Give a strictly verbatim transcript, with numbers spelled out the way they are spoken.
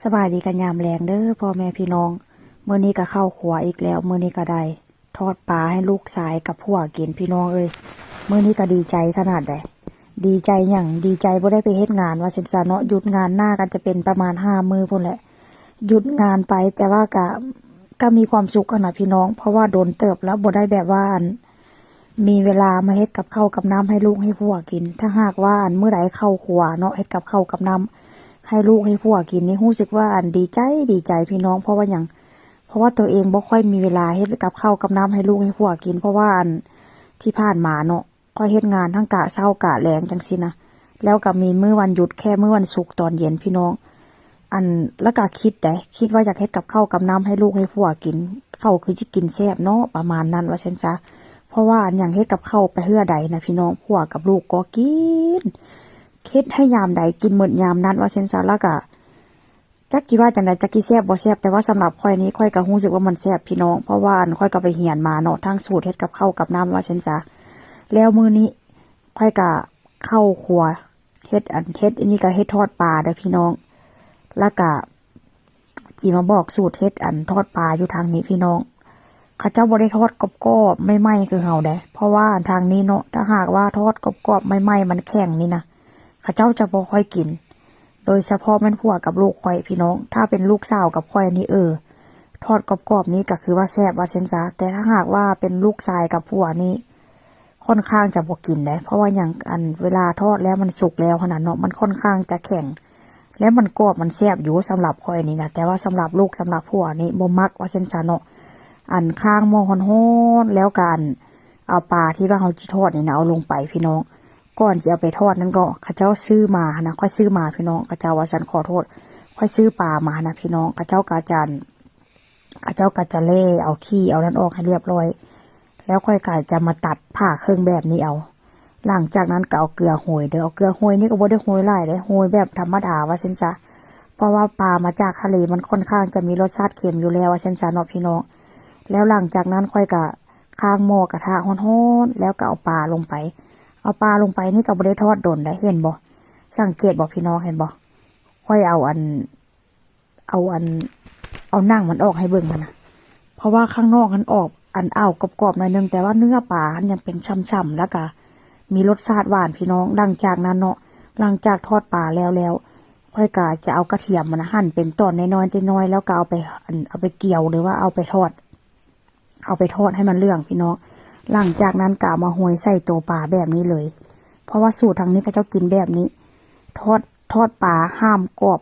สบายดีกันยามแลงเด้อพ่อแม่พี่น้อง มื้อนี้ก็เข้าครัวอีกแล้ว มื้อนี้ก็ได้ทอดปลาให้ลูกชายกับผัวกินพี่น้องเอ้ย มื้อนี้ก็ดีใจขนาดใด ดีใจหยัง ดีใจบ่ได้ไปเฮ็ดงานว่าซั่นซะเนาะ หยุดงานหน้ากันจะเป็นประมาณห้ามื้อพู้นแหละ หยุดงานไปแต่ว่าก็ ก็มีความสุขหั้นนะพี่น้อง เพราะว่าโดนเติบแล้วบ่ได้แบบว่าอัน มีเวลามาเฮ็ดกับข้าวกับน้ำให้ลูกให้ผัวกิน ถ้าหากว่าอันมื้อใดเข้าครัวเนาะ เฮ็ดกับข้าวกับน้ำให้ลูกให้ผัวกินนี่รู้สึกว่าอันดีใจดีใจพี่น้อง เพราะว่าหยัง เพราะว่าตัวเองบ่ค่อยมีเวลาเฮ็ดกับข้าวกับน้ำให้ลูกให้ผัวกิน เพราะว่าอันที่ผ่านมาเนาะ ข้อยเฮ็ดงานทั้งกะเช้ากะแลงจั่งซี้นะ แล้วก็มีมื้อวันหยุดแค่มื้อวันศุกร์ตอนเย็นพี่น้อง อัน แล้วก็คิดได๋ คิดว่าอยากเฮ็ดกับข้าวกับน้ำให้ลูกให้ผัวกิน เขาคือสิกินแซ่บเนาะ ประมาณนั้นว่าซั่นซะ เพราะว่าอันหยังเฮ็ดกับข้าวไปเทื่อใดนะพี่น้อง ผัวกับลูกก็กิน เฮ็ดให้ยามใดกินหมดยามนั้นว่าซั่นซะ แล้วก็ จักสิว่าจั่งใด จักสิแซ่บบ่แซ่บ แต่ว่าสำหรับข้อยนี่ ข้อยก็รู้สึกว่ามันแซ่บพี่น้อง เพราะว่าอันข้อยก็ไปเฮียนมาเนาะ ทั้งสูตรเฮ็ดกับข้าวกับน้ำว่าซั่นซะ แล้วมื้อนี้ข้อยก็เข้าครัว เฮ็ดอัน เฮ็ดอันนี้ก็เฮ็ดทอดปลาเด้อพี่น้อง แล้วก็สิมาบอกสูตรเฮ็ดอันทอดปลาอยู่ทางนี้พี่น้อง เขาเจ้าบ่ได้ทอดกรอบๆ ใหม่ๆ คือเฮาเด้ เพราะว่าทางนี้เนาะ ถ้าหากว่าทอดกรอบๆ ใหม่ๆ มันแข็งนี่นะ เขาเจ้าจะบ่ค่อยกิน โดยเฉพาะแม่นผัวกับลูกข้อยพี่น้อง ถ้าเป็นลูกสาวกับข้อยนี่ เออ ทอดกรอบๆ นี่ก็คือว่าแซ่บว่าซั่นซะ แต่ถ้าหากว่าเป็นลูกชายกับผัวนี่ ค่อนข้างจะบ่กินเด้ เพราะว่าหยัง อันเวลาทอดแล้วมันสุกแล้วหั้นนะเนาะ มันค่อนข้างจะแข็ง แล้วมันกรอบมันแซ่บอยู่สำหรับข้อยนี่นะ แต่ว่าสำหรับลูกสำหรับผัวนี่บ่มักว่าซั่นซะเนาะ อันข้างหม้อฮ้อนๆ แล้วก็อันเอาปลาที่ว่าเฮาสิทอดนี่นะ เอาลงไปพี่น้อง ก่อนสิเอาไปทอดนั้นก็ เขาเจ้าซื้อมาหั้นนะ ข้อยซื้อมาพี่น้อง เขาเจ้าว่าซั่น ขอโทษ ข้อยซื้อปลามาหั้นนะพี่น้อง เขาเจ้าก็จะ เขาเจ้าก็จะแล่เอาขี้เอานั่นออกให้เรียบร้อย แล้วข้อยก็จะมาตัดผ่าครึ่งแบบนี้เอา หลังจากนั้นก็เอาเกลือโรยเด้อ เอาเกลือโรยนี่ก็บ่ได้โรยหลายเด้ โรยแบบธรรมดาว่าซั่นซะ เพราะว่าปลามาจากทะเลมันค่อนข้างจะมีรสชาติเค็มอยู่แล้วว่าซั่นซะเนาะพี่น้อง แล้วหลังจากนั้นข้อยก็ข้างหม้อกระทะฮ้อนๆ แล้วก็เอาปลาลงไป เอาปลาลงไปนี่ก็บ่ได้ทอดดนได้ เห็นบ่ สังเกตบ่พี่น้อง เห็นบ่ ข้อยเอาอัน เอาอัน เอาหนังมันออกให้เบิ่งหั้นนะ เพราะว่าข้างนอกมันออกอันอ้าวกรอบๆ หน่อยนึง แต่ว่าเนื้อปลามันยังเป็นฉ่ำๆ แล้วก็มีรสชาติหวานพี่น้อง หลังจากนั้นเนาะ หลังจากทอดปลาแล้วแล้ว ข้อยก็จะเอากระเทียมมันนะหั่นเป็นตอนน้อยๆ น้อยๆ แล้วก็เอาไป อัน เอาไปเจียวหรือว่าเอาไปทอด เอาไปทอดให้มันเหลืองพี่น้อง หลังจากนั้นก็เอามาโรยใส่ตัวปลาแบบนี้เลย เพราะว่าสูตรทางนี้เขาเจ้ากินแบบนี้ ทอด ทอดปลาห้ามกรอบ